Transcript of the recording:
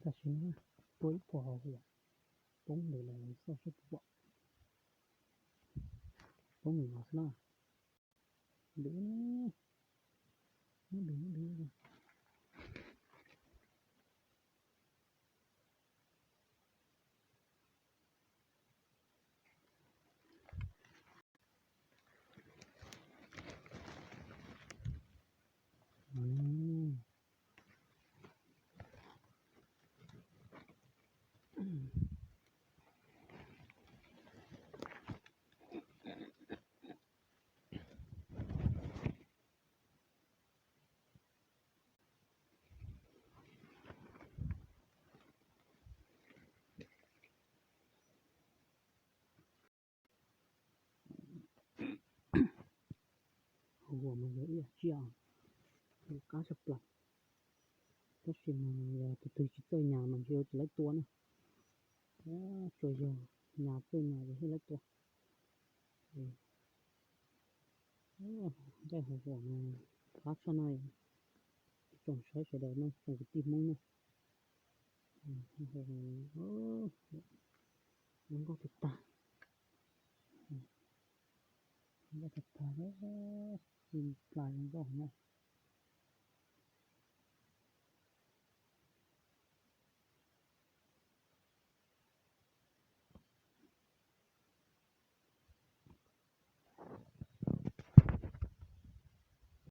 Tam sim no tua ib phuam hauv huam poob ntawd lawm, xauj saib puas pom. Poob ntawm no xwb na. Ntws, muab ntws, muab ntws. Hauv huam mas yog ib yam tsiaj, yus qab tshaj plaws. Tab sis mas yog tus twg tsis txawj nyas mas ntshe yuav tsis laib tua na. Tsuas yog nyas txawj nyas ces thiaj laib tua. Nqaij hauv huam mas qab tshaj na. Ib tsoom saib sawv daws na, tsoom kwv tij Hmoob na. Zoo nkauj tag tag, zoo nkauj tag tag, txij nplas zoo nkauj na.